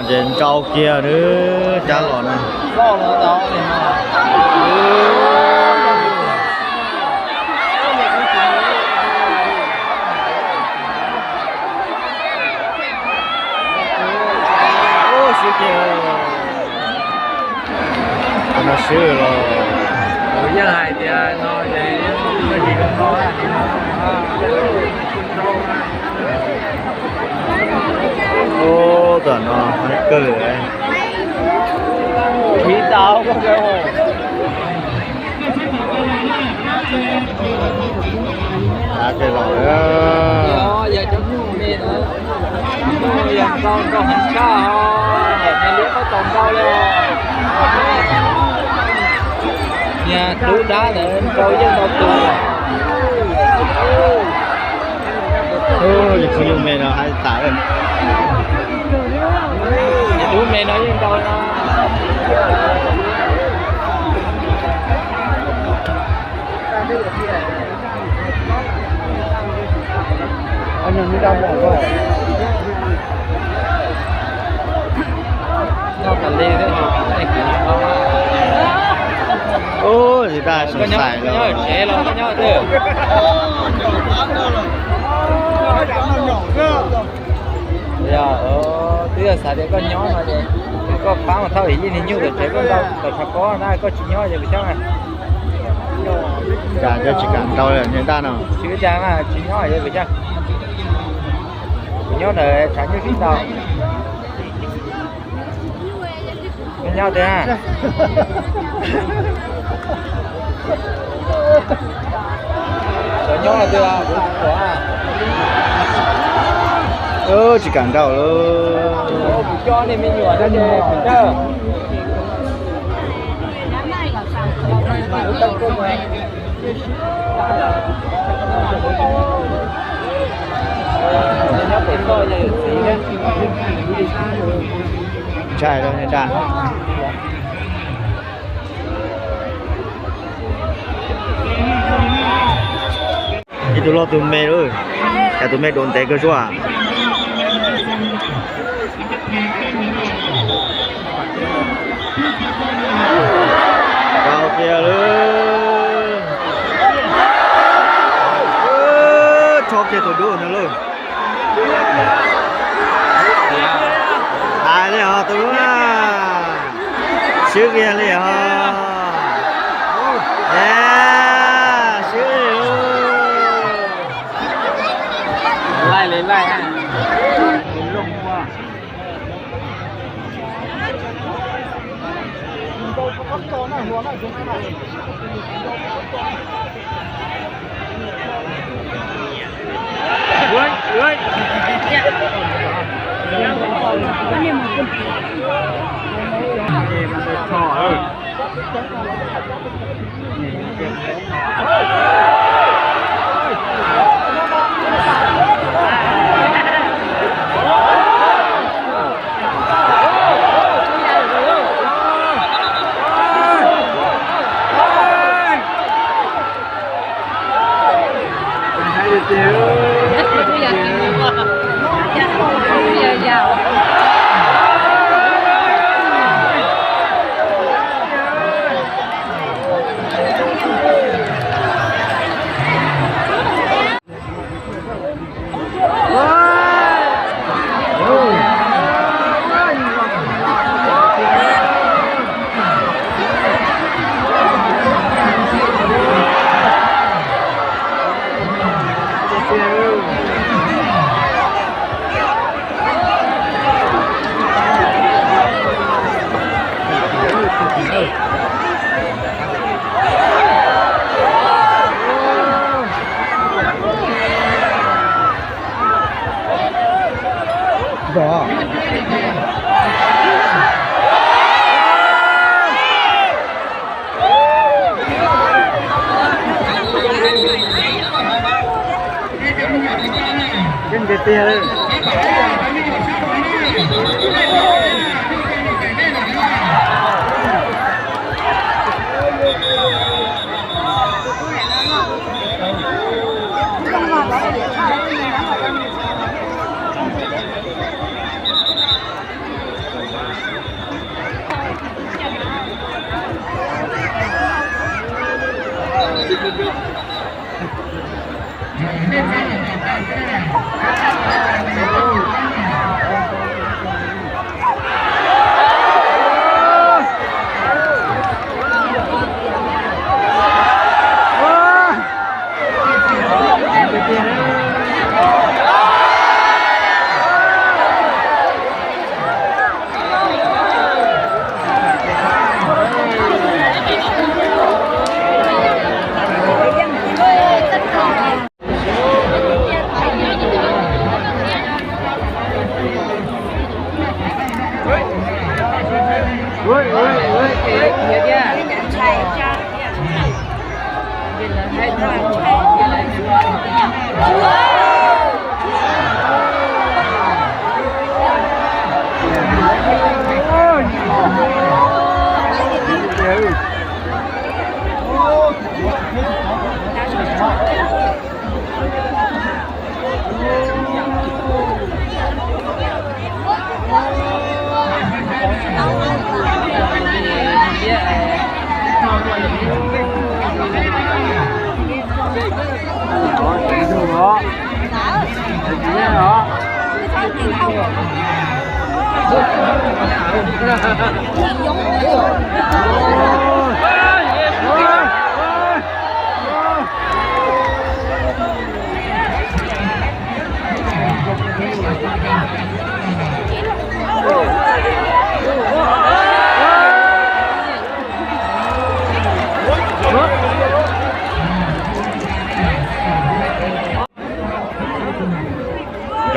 Ces nrau kiag nws cab los na. Ub, swb kiag. No swb los. Kuv yeej hais tias no ces yeej tsis tau. Ub, tam no kawg. Khiv tau. Av, ces los lawm. Yog cov me, yog nrau nrau heev tshaj os, niam liab pab tau nrau li. Niag dub dab ntawd nrau yeej ntau tus. Ub, yus phooj ywg me no hais tas lawm. Niag dub me no yeej ntau no. Ub, tsis tas, koj nyob tsev los koj nyob twg? Yog, twb yog xav tias koj nyob no ces koj pab mus thauj ib niag nyuj tom tsev koj ntau tom tshav pob na, koj tsis nyob ces pes xyoob na. Cas cov tsis kam nrau li niag dab no. Tsis ua cas mas tsis nyob ces pes xyoob. Kuv nyob ntawm tshav nyuj sib ntau. Nyob twg? Nyob twg? Tsis kam nrau lawm. Kuv coj nej me nyuam no ces kuv coj. Ntshai lawm, ntshai. Ib tug loj tug me lawm, cas tus me dua ntev kawg zuag. Rho kiag lawm. Rho kiag tus dub no lawm. Hais li hos tus dub na. Swb kiag li hos. Swb li. Laij li laij.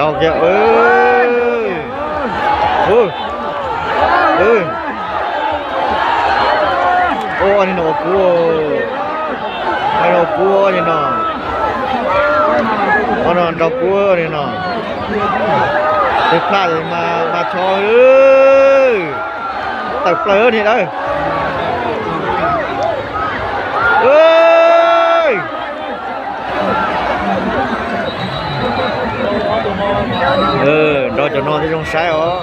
Nrau kiag. Ua ni no ua kub, ua no kub ni no, ua no nrau kub ni no. Twb plaj mas mas tsho, tawm plaws ni dawb. Nrau cov no thiaj zoo saib os.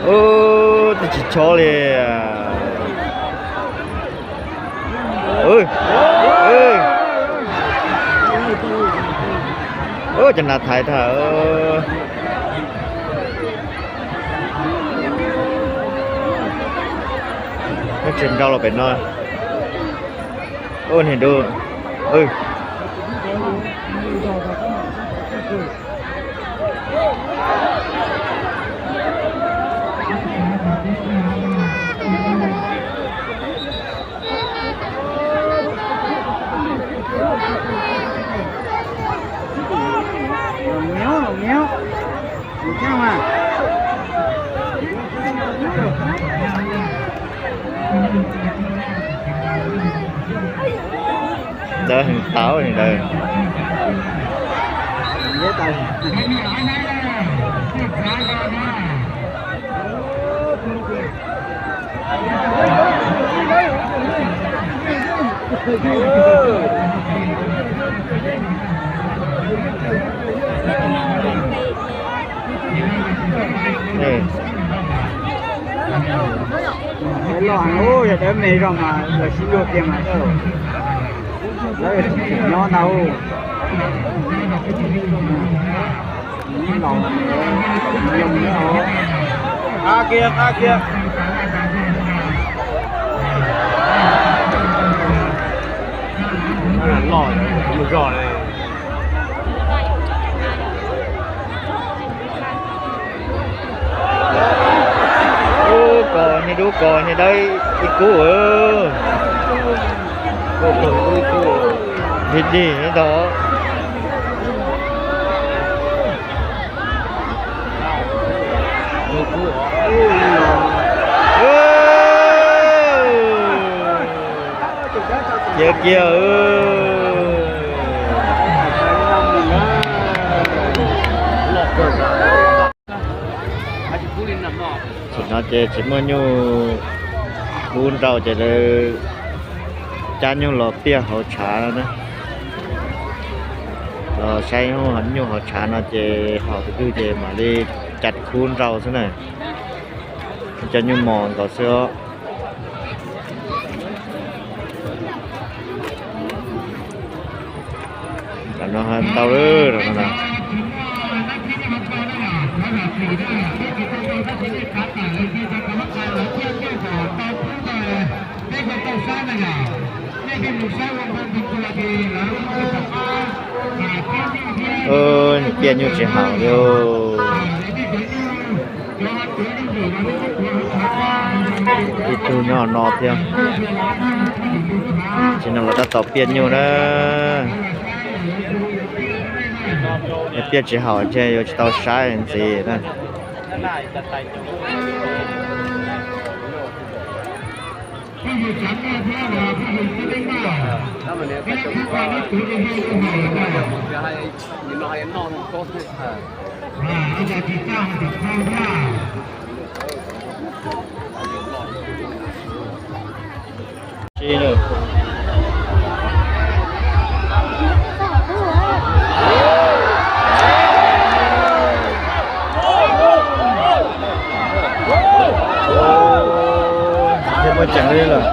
Twb tsis tsho li. Cov nas thaiv tag. Tsis nrau los pem no. Ua niag dub. Ntawd heev tau li ntawd. Loj heev, yog dawb me zog mas lawv sib luag kiag mas lawv tsis nyob ntau. Qab kiag, qab kiag. Loj, loj zog. Ub, kos niag dub kos niag dawb ib kub. Dig dig ntag. Kiag kiag. Tam sim no ces tsis muaj nyuj kub nrau ces lawv cab nyuj los piaj hauv tshav no na. Los saib nyuj hauv tshav no ces haus tus twg ces mam li cab kub nrau xwb na. Cov nyuj mos nkaus xwb os. Tam no ntau lawm no. Piaj nyuj tsis haum li. Ib tug nyob no thiab. Tsis no los tab tom piaj nyuj na. Piaj tsis haum ces yuav tsis tau saib ntxiv na. Thiab muaj ceev li lawm.